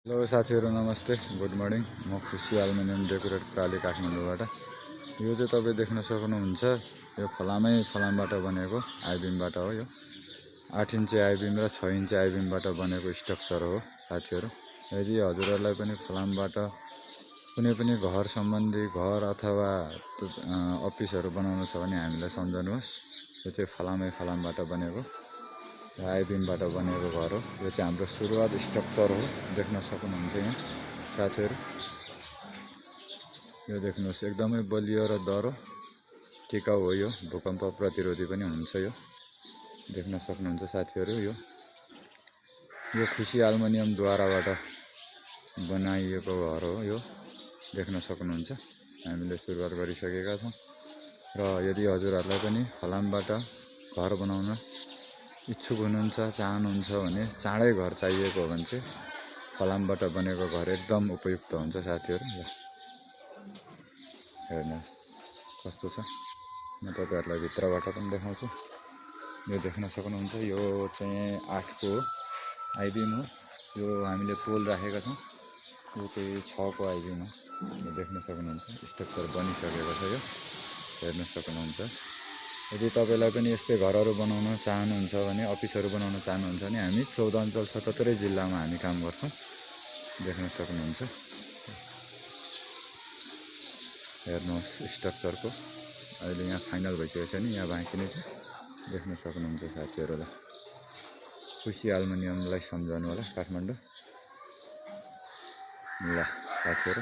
hello साथीहरु नमस्ते good morning म खुसी एल्युमिनियम डेकोरेट प्राली काठमाडौँबाट यो चाहिँ तपाईं देख्न सक्नुहुन्छ यो फलामबाट बनेको आइबिमबाट हो यो 8 इन्च आइबिम र 6 इन्च आइबिमबाट बनेको स्ट्रक्चर हो साथीहरु यदि हजुरहरुलाई पनि फलामबाट कुनै पनि घर सम्बन्धी घर अथवा अफिसहरु बनाउनु छ भने हामीलाई सम्झनुहोस् यो चाहिँ फलामबाट बनेको आइबिमबाट बनेको घर हो यो चाहिँ हाम्रो सुरुवात स्ट्रक्चर हो देख्न सक्नुहुन्छ यहाँ साथीहरु यो देख्नुहोस् एकदमै बलियो र दह्रो टिकाउ हो यो भूकम्प प्रतिरोधी पनि हुन्छ यो देख्न सक्नुहुन्छ साथीहरु यो खुसी एल्युमिनियम द्वाराबाट बनाइएको घर हो यो देख्न सक्नुहुन्छ हामीले सुरुवात गरिसकेका छौं र यदि हजुरहरुलाई पनि फलामबाट घर बनाउन इच्छुक हुनुहुन्छ चाहनुहुन्छ भने चाँडै घर चाहिएको हो भने चाहिँ फलामबाट बनेको घर एकदम उपयुक्त हुन्छ साथीहरु हेर्नुस् कस्तो छ म तपाईहरुलाई भित्रबाट पनि देखाउँछु यो देख्न सक्नुहुन्छ यो चाहिँ 8 को आइबिम हो यो हामीले पोल राखेका छौं यो चाहिँ 6 को आइबिम हो यो देख्न सक्नुहुन्छ स्ट्रक्चर बनिसकेको छ यो हेर्न सक्नुहुन्छ यदि तपाईलाई पनि यस्तै घरहरु बनाउन चाहनुहुन्छ भने अफिसहरु बनाउन चाहनुहुन्छ भने हामी 14 अञ्चल 77 जिल्लामा हामी काम गर्छौं देख्न सक्नुहुन्छ हेर्नुहोस् स्ट्रक्चरको अहिले यहाँ फाइनल भइसकेको छ नि यहाँ बाँकी नै छ देख्न सक्नुहुन्छ साथीहरुलाई खुसी एल्युमिनियमलाई सम्झनु होला काठमाडौँ ल साथीहरु